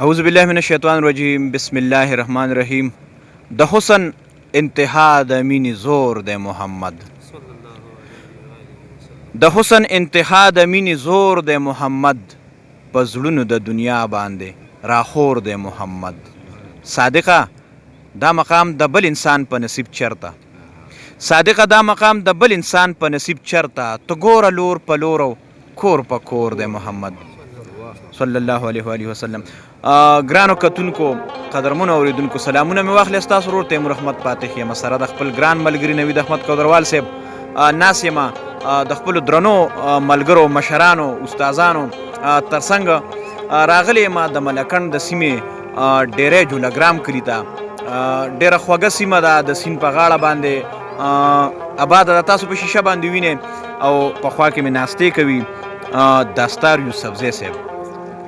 اعوذ بالله من الشیطان الرجیم، بسم الله الرحمن الرحیم. د حسن انتها د مینې زور دی محمد، د حسن انتها د مینې زور دی محمد، په زړونو د دنیا باندې راخور دی محمد. صادقه دا مقام د بل انسان په نصیب چرته، صادقه دا مقام د بل انسان په نصیب چرته، ته ګوره لور په لور او کور په کور دی محمد صلی الله علیه و آله وسلم. ګرانو کتونکو، قدرمنو اوریدونکو، سلامونه مې واخلې. ستاسو ورور تیمور احمد فاتح یم، سره د خپل ګران ملګري نوید احمد کودروال صاحب ناست یم. د خپلو درنو ملګرو، مشرانو، استادانو ترڅنګ راغلی یم د ملکند د سیمې ډیری جولاګرام کلي ته. ډېره خوږه سیمه ده، د سیند په غاړه باندې آباده ده. تاسو په شیشه باندې وینئ او په خوا کې مې ناستې کوي دستار یوسفزی صاحب.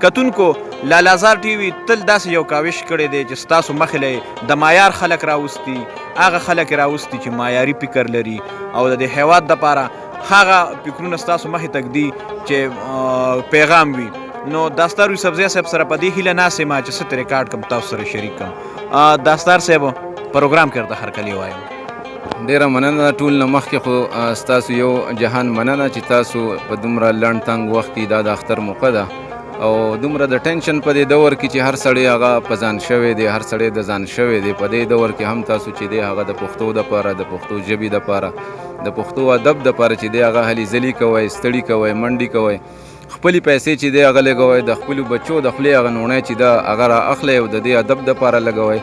کتونکو، لالازار ټي وي تل داسې یو کاوش کړی دی چې ستاسو مخې له د معیار خلک راوستي، هغه خلک راوستي چې معیاري فکر لري او د دې هیواد دپاره هغه فکرونه ستاسو مخې ته ږدي چې پیغام وي. نو داستار یوسفزی صاحب سره په دې هیله ناست یم چې څه ریکارډ کم، تاسو سره شریک کم. داستار صاحب، پروګرام کې درته هرکلی وایم. ډیره مننه. ټول نه مخکې خو ستاسو یو جهان مننه چې تاسو په دومره لنډ تنګ وخت کې، دا د اختر موقع ده او دومره د ټینشن په دې دور کې چې هر سړی هغه په ځان شوی دی، هر سړی د ځان شوی دی، په دې دور کې هم تاسو چې دی هغه د پښتو دپاره، د پښتو ژبې دپاره، د پښتو ادب دپاره چې دی هغه هلې ځلې کوئ، ستړي کوئ، منډې کوئ، خپلې پیسې چې دی هغه لګوئ، د خپلو بچو د خولې هغه نوڼی چې ده هغه را اخلئ او د دې ادب دپاره لګوئ.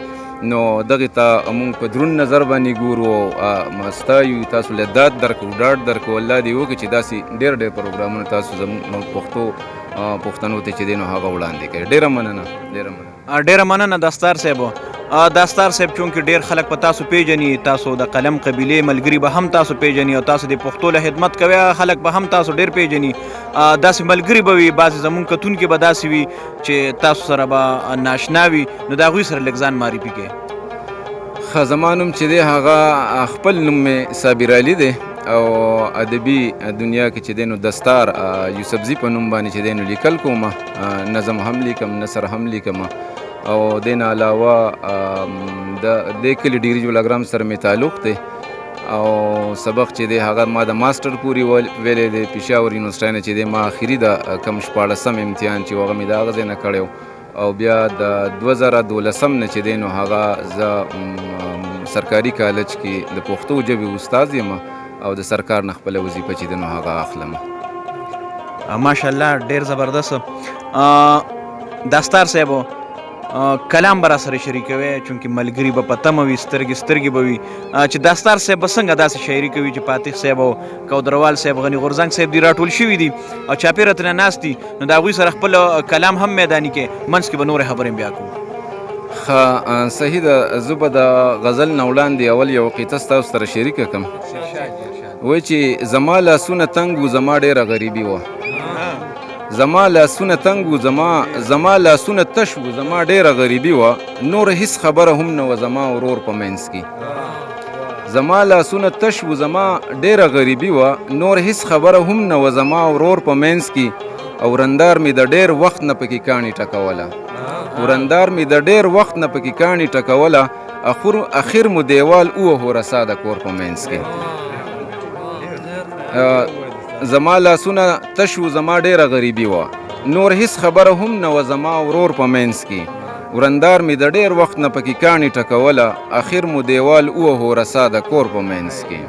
نو دغې ته موږ په درون نظر باندې ګورو او ستایو تاسو له داد درکو، ډاډ درکو. الله دې وکړي چې داسې ډېر ډېر پروګرامونه تاسو زموږ پښتو پښتنو ته چې دی نو هغه وړاندې کوي. ډېره مننه، ډېره مننه. ډېره مننه دستار صاحب. دستار صاحب، چونکې ډېر خلک په تاسو پیژني، تاسو د قلم قبیلې ملګري به هم تاسو پیژني او تاسو د پښتو له خدمت کوي هغه خلک به هم تاسو ډېر پیژني. داسې ملګري به وي، بعضې زمونږ کتونکي به داسې وي چې تاسو سره به ناشنا وي، نو د هغوی سره لږ ځان معرفي کړئ. ښه، زما نوم چې دی هغه خپل نوم مې صابر علي دی او ادبي دنیا کې چې دی نو دستار یوسفزي په نوم باندې چې دی نو لیکل کوم، نظم هم لیکم، نثر هم لیکم او دې نه علاوه د دې کلي ډیري جولاګرام سره مې تعلق دی او سبق چې دی هغه ما د ماسټر پورې ویلی دی، پېښور یونیورسټۍ نه چې دی ما اخري د کم 16 امتحان چې هغه مې د هغه ځای نه کړی او بیا د 2012 نه چې دی نو هغه زه سرکاري کالج کې د پښتو ژبې استاد یم او د سرکار نه خپله وظیفه چې دی نو هغه اخلم. ماشاءالله، ډېر زبردست. دستار صاحب، کلام به را سره شریکوي، چونکې ملګري به په تمه وي، سترګې سترګې به وي چې دستار صاحب به څنګه داسې شاعري کوي چې فاتح صاحب او کودروال صاحب، غني غورځنګ صاحب دي راټول شوي دي او چاپېره ترې ناست دي، نو د هغوی سره خپل کلام هم میداني کې منځ کې به نورې خبرې بیا کوو. ښه، صحیح ده. زه به د غزل نه وړاندې اول یو قطعه ستاسو سره شریکه کړم. وایي چې زما لاسونه تنګ وو، زما ډېره غریبي وه، زما لاسونه تنګ وو، زما لاسونه تش وو، زما ډېره غریبي وه، نور هیڅ خبره هم نه وه زما ورور په منځ کې. زما لاسونه تش وو، زما ډېره غریبي وه، نور هیڅ خبره هم نه وه زما ورور په منځ کې. او ورندار مې د ډېر وخت نه پکې کاڼي ټکوله، ورندار مې د ډېر وخت نه پکې کاڼي ټکوله، اخر مو دیوال ووهو رسا د کور په منځ کې. زما لاسونه تش وو، زما ډېره غریبي وه، نور هیڅ خبره هم نه وه زما ورور په منځ کې. ورندار مې د ډېر وخت نه پکې کاڼي ټکوله، اخر مو دیوال ووهو رسا د کور په منځ کې.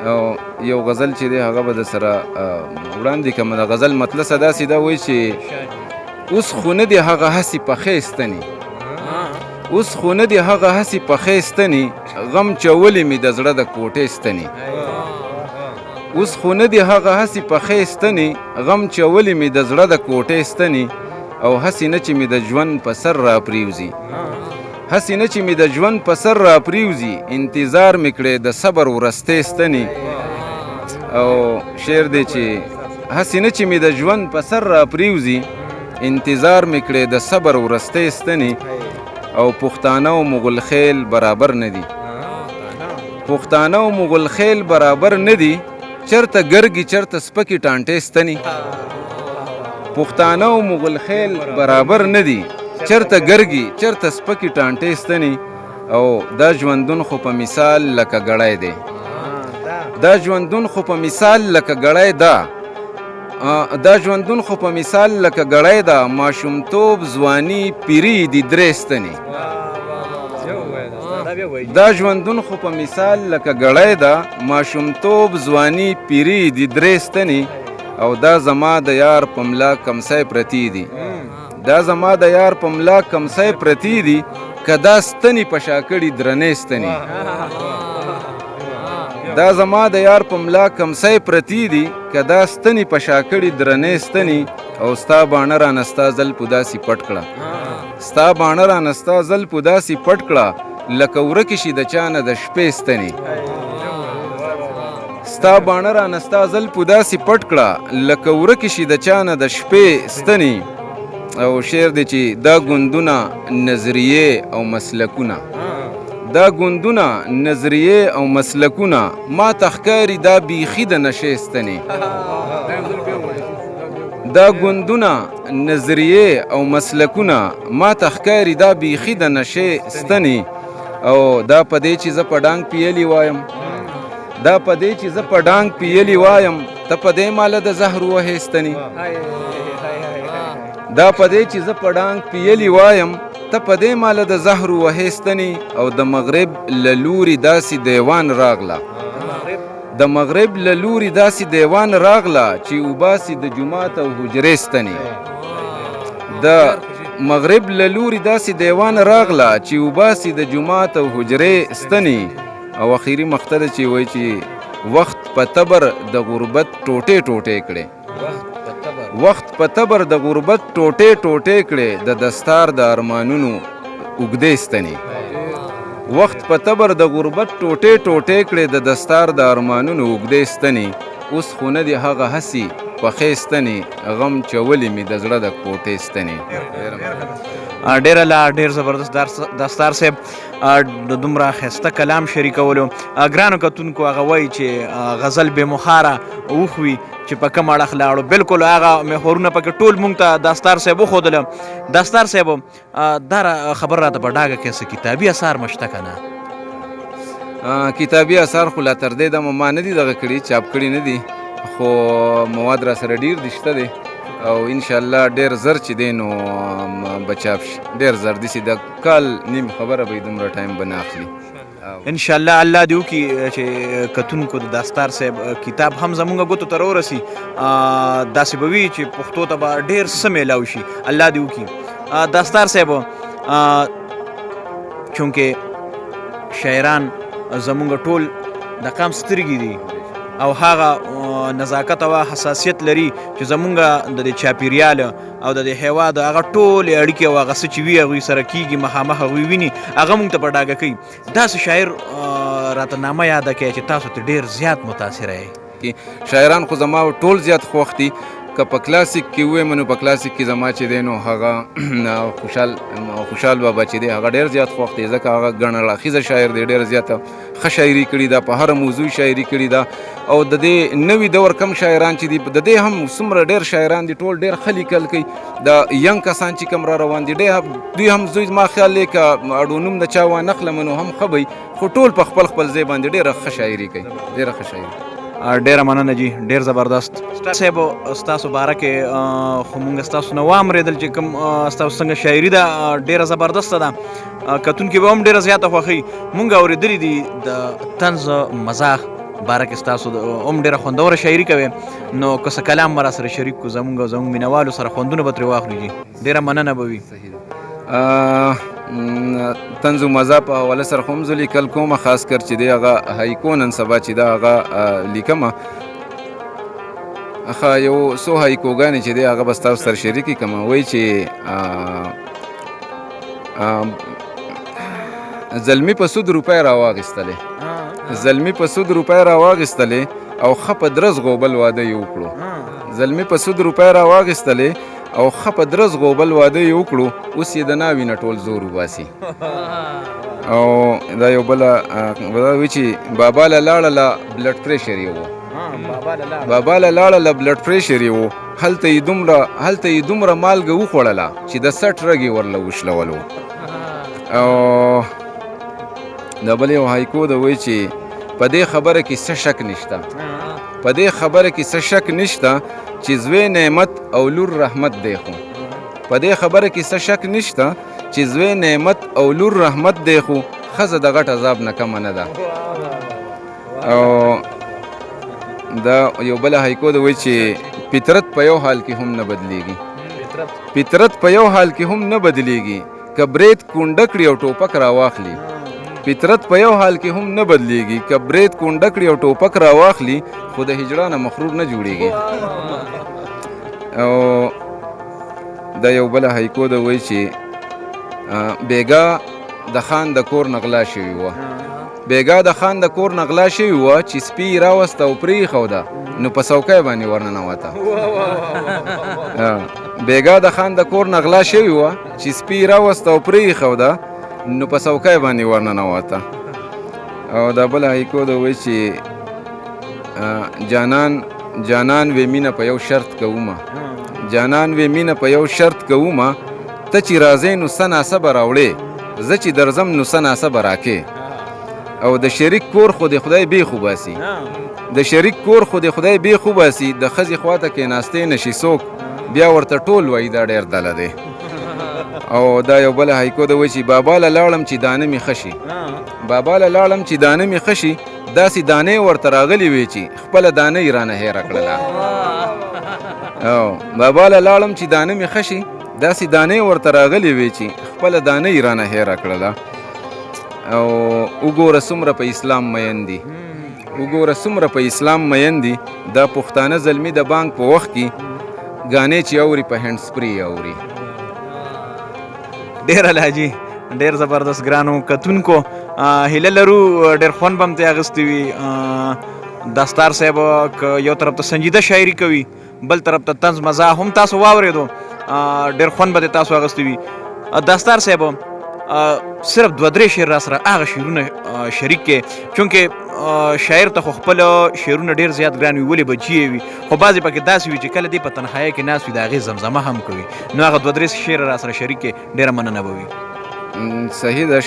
او یو غزل چې دی هغه به د سره وړاندې کړم. د غزل مطلع داسې ده، وایي چې اوس خو نه دي هغه هسې پخې ستنې، اوس خو نه دي هغه هسې پخې ستنې، غم چولې مې د زړه د کوټې ستنې. اوس خو نه دي هغه هسې پخې ستنې، غم چولې مې د زړه د کوټې ستنې، او هسې نه چې مې د ژوند په سر راپریوځي، هسې نه چې مې د ژوند په سر راپریوځي، انتظار مې کړی د صبر ورستې ستنې. او شعر دی چې هسې نه چې مې د ژوند په سر راپریوځي، انتظار مې کړی د صبر ورستې ستنې، او پښتانه او مغل خیل برابر نه دي، پښتانه او مغل خیل برابر نه دي، چرته ګرګي چرته سپکې ټانټې ستنې. پښتانه او مغل خیل برابر نه دي، چرته ګرګي چرته سپکې ټانټې ستنې. او دا ژوندون خو په مثال لکه ګړی دی، دا ژوندون خو په مثال لکه ګړی ده، دا ژوندون خو په مثال لکه ګړی ده، ماشومتوب ځواني پیری دي درې ستنې. دا ژوندون خو په مثال لکه ګړی ده، ماشومتوب ځواني پیری دي درې ستنې. او دا زما د یار په ملا کمسۍ پرتې دي، دا زما د یار په ملا کمسۍ پرتې دي، که دا ستنې په شا کړي درنې ستنې. دا زما د یار په ملا کمسۍ پرتې دي، که دا ستنې په شا کړي درنې ستنې. او ستا باڼه رانه ستا زلفو داسې پټ کړه، ستا باڼه رانه ستا زلفو داسې پټ کړه، لکه ورکې شي د چا نه د شپې ستنې. ستا باڼه رانه ستا زلفو داسې پټ کړه، لکه ورکې شي د چا نه د شپې ستنې. او شعر دی چې دا ګوندونه نظریې او مسلکونه، دا ګوندونه نظریې او مسلکونه، ما ته ښکاري دا بیخي د نشې ستنې. دا ګوندونه نظریې او مسلکونه، ما ته ښکاري دا بیخي د نشې ستنې. او دا په دې چې زه په ډانګ پیلی وایم، دا په دې چې زه په ډانګ پیلی وایم، ته په دې ماله د زهر وهې ستنې. دا په دې چې زه په ډانګ پیلی وایم، ته په دې ماله د زهر وهې ستنې. او د مغرب له لوري داسې دیوان راغله، د مغرب له لوري داسې دیوان راغله، چې وباسي د جومات او حجرې ستنې. د مغرب له لوري داسې دیوان راغله، چې وباسي د جومات او حجرې ستنې. او اخیری مقطع ده چې وایي چې وخت په تبر د غربت ټوټې ټوټې کړې، وخت په تبر د غربت ټوټې ټوټې کړې، د دستار د ارمانونو اوږدې ستنې. وخت په تبر د غربت ټوټې ټوټې کړې، د دستار د ارمانونو اوږدې ستنې. اوس خو نه دي هغه هسې پخې ستنې، غم چولې مې د زړه د کوټې ستنې. ډېره لا ډېر زبردست دستار صاحب د دومره ښایسته کلام شریکولو. ګرانو کتونکو، هغه وایي چې غزل بې مخاره وخوي چې په کوم اړخ لاړو، بالکل هغه محورونه پکې ټول مونږ ته دستار صاحب وښودله. دستار صاحب، دا خبر راته په ډاګه کې څه کتابي اثار مشته که نه؟ کتابي اثار خو لا تر دې دمه ما نه دي دغه کړي، چاپ کړي نه دي، خو مواد را سره ډېر دي، شته دی. او انشاءالله ډېر زر چې دی نو به چاپ شي، ډېر زر داسې د کال نیم خبره به یې دومره ټایم به نه اخلي. ان شاء الله الله دې وکړي چې کتونکو د داستار صاحب کتاب هم زمونږ ګوتو ته راورسي، داسې به وي چې پښتو ته به ډېر څه میلاو شي. الله دې وکړي. داستار صاحب، چونکه شاعران زمونږ ټول د قام سترګې دي او هغه نزاکت او حساسیت لري چې زمونږ د دې چاپیریال او د دې هیواد هغه ټولې اړیکې او هغه څه چې وي هغوی سره کیږي، مخامخ هغوی ویني، هغه مونږ ته په ډاګه کوي. داسې شاعر راته نامه یاده کړئ چې تاسو ته ډېر زیات متاثره یئ. شاعران خو زما ټول زیات خوښ دي. که په کلاسیک کې ووایم نو په کلاسیک کې زما چې دی نو هغه خوشحال بابا چې دی هغه ډېر زیات خوښ دی، ځکه هغه ګڼ اړخیزه شاعر دی، ډېر زیاته ښه شاعري کړې ده، په هره موضوع شاعري کړې ده. او د دې نوي دور کم شاعران چې دي د دې هم څومره ډېر شاعران دي، ټول ډېر ښه لیکل کوي. د ینګ کسان چې کوم را روان دي ډېر دوی هم زوی زما خیال دی که اړو نوم د چا وانخلم نو هم ښه به وي، خو ټول په خپل خپل ځای باندې ډېره ښه شاعري کوي، ډېره ښه شاعري. ډېره مننه جی، ډېر زبردست صاحب. ستاسو باره کې خو مونږ ستاسو نه وامرېدل چې کوم ستاسو څنګه شاعري ده، ډېره زبردسته ده، کتونکي به هم ډېره زیاته خوښوي. مونږ اورېدلي دي د طنز مزاح باره کې ستاسو هم ډېره خوندوره شاعري کوي، نو که څه کلام به راسره شریک کړو، زمونږ او زمونږ مینهوالو سره خوندونه به ترې واخلو جی. ډېره مننه به وي. طنز و مزاح په حواله سره خو هم زه لیکل کوم، خاص کر چې دی هغه هایکو نن سبا چې دا هغه لیکم، ښه یو څو هایکوګانې چې دی هغه به ستاسو سره شریکې کړم. وایي چې زلمی په سود روپۍ راواغېستلې، زلمی په سود روپۍ راواغېستلې او ښه په درز غوبل واده یې وکړو. زلمی په سود روپۍ راواغېستلې او ښه په درز غوبل واده یې وکړو، اوس یې د ناوې نه ټول زور وباسي. او دا یو بله وایي چې بابا له لاړه له بلډ پریشر یې و، بابا له لاړه له بلډ پریشر یې و، هلته یې دومره مالګه وخوړله چې د سټ رګ یې ورله وشلولو. او دا بل یو هایکو ده، وایي چې په دې خبره کې څه شک نشته، په دې خبره کې څه شک نشته چې زوی نعمت او لور رحمت دی، خو په دې خبره کې څه شک نشته چې زوی نعمت او لور رحمت دی، خو ښځه د غټ عذاب نه کمه نه ده. او دا یو بله هایکو ده، وایي چې فطرت په یو حال کې هم نه بدلیږي، فطرت په یو حال کې هم نه بدلیږي، که برید کونډه کړي او ټوپک راواخلي. فطرت په یو حال کې هم نه بدلیږي، که برید کونډه کړي او ټوپک راواخلي، خو د هجرانه مخرور نه جوړیږي. او دا یو بله هایکو ده، وایي چې بیګا د خان د کور نه غلا شوي وه، بیګا د خان د کور نه غلا شوي وه چې سپي یې راوسته او پرېښوده نو په څوکۍ باندې ورننوته. بیګا د خان د کور نه غلا شوي وه چې سپي یې راوسته او پرېښوده نو په څوکۍ باندې ورننوته. او دا بله هایکو ده، وایي چې جانان جانان وې مینه په یو شرط کومه، جانان وې مینه په یو شرط کومه، ته چې راځې نو څه ناڅه به راوړې، زه چې درځم نو څه ناڅه به راکې. او د شریک کور خو د خدای بیخ وباسي، د شریک کور خو د خدای بیخ وباسي، د ښځې خواته کېناستې نشي څوک، بیا ورته ټول وایي دا ډېر دله دی. او دا یو بله هایکو ده، وایي چې بابا له لاړم چې دانه مې ښه شي، بابا له لاړم چې دانه مې ښه شي، داسې دانې ورته راغلې وې چې خپله دانه یې رانه هېره کړله. او بابا له لاړم چې دانه مې ښه شي، داسې دانې ورته راغلې وې چې خپله دانه یې رانه هېره کړله. او وګوره څومره په اسلام مین دي، وګوره څومره په اسلام مین دي، دا پښتانه زلمي د بانک په وخت کې ګانې چې اوري په هینډ سپري اوري. ډېر الحاجي، ډېر زبردست ګرانو کتونکو، هیله لرو ډېر خوند به هم ترې اخیستی وي. دستار صاحب که یو طرف ته سنجیده شاعري کوي، بل طرف ته طنز مزه هم تاسو واورېدو، ډېر خوند به دې تاسو اخیستی وي. دستار صاحب صرف دوه درې شعر را سره هغه شعرونه شریک کړي، چونکې شاعر ته خو خپل شعرونه ډېر زیات ګران وي، ولې بچي وي، خو بعضې پکې داسې وي چې کله دې په تنهایۍ کې ناست وي د هغې زمزمه هم کوي، نو هغه دوه درې شعر را سره شریک کړي، ډېره مننه به وي. صحیح ده،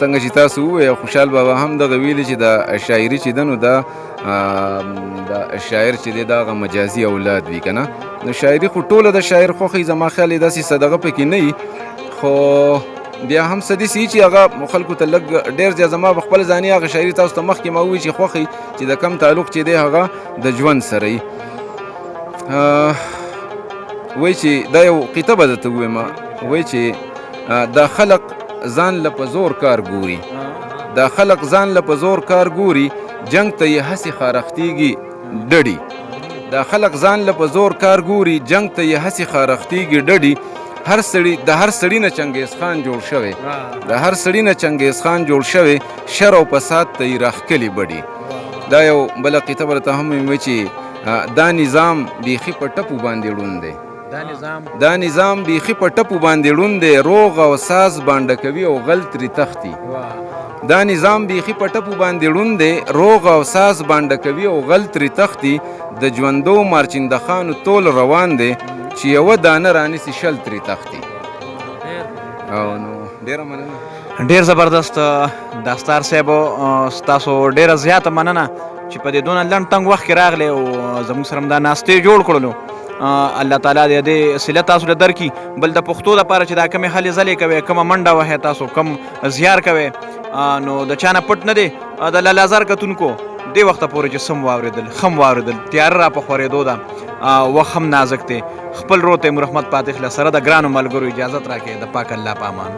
څنګه چې تاسو وویل خوشحال بابا هم دغه ویلي چې د شاعري چې ده نو دا د شاعر چې دی دا هغه مجازي اولاد وي که نه، نو شاعري خو ټوله د شاعر خوښي، زما خیال یې داسې صدقه پکې نه وي، خو بیا هم څه داسې چې هغه خلکو ته لږ ډېر زیات زما په خپل ځاني هغه شاعري تاسو ته مخکې ما وویل چې خوښي چې د کم تعلق چې دی هغه د ژوند سره وي. وایي چې دا یو قطعه به درته ووایم، وایي چې دا خلق ځان له په زور کار ګوري، دا خلق ځان له په زور کار ګوري، جنگ ته یې هسې خارښتېږي ډډي، دا خلق ځان له په زور کار ګوري، جنگ ته یې هسې خارښتېږي ډډي، هر سړي د هر سړي نه چنګیز خان جوړ شوی، د هر سړي نه چنګیز خان جوړ شوی، شر او فساد ته یې راښکلي بډي. دا یو بله قطعه به درته هم ووایم چې دا نظام بیخي په ټپو باندې ړوند دی، دا نظام بیخي په ټپو باندې ړوند دی، روغ او ساز بانډه کوي او غل ترې تښتي. دا نظام بیخي په ټپو باندې ړوند دی، روغ او ساز بانډه کوي او غل ترې تښتي، د ژوندو مارچندخانو تول روان دی، چې یوه دانه رانیسي شل ترې تښتي. او نو ډېره مننه. ډېر زبردست دستار صاحب، ستاسو ډېره زیاته مننه چې په دې دونه لنډ تنګ وخت کې راغلی او زموږ سره هم دا ناستې جوړ کړلو. الله تعالی دې دې صله تاسو له درکړي. بل د پښتو دپاره چې دا کومې هلې ځلې کوئ، کومه منډه وهئ، تاسو کوم زیار کوئ، نو د چا نه پټ نه دی. د لاله زار کتونکو دې وخته پورې چې سم واورېدل، ښه م واورېدل، تیاره را په خورېدو ده، وخت هم نازک دی. خپل ورور تیمور احمد فاتح له سره د ګرانو ملګرو اجازت راکړئ. د پاک الله په امان.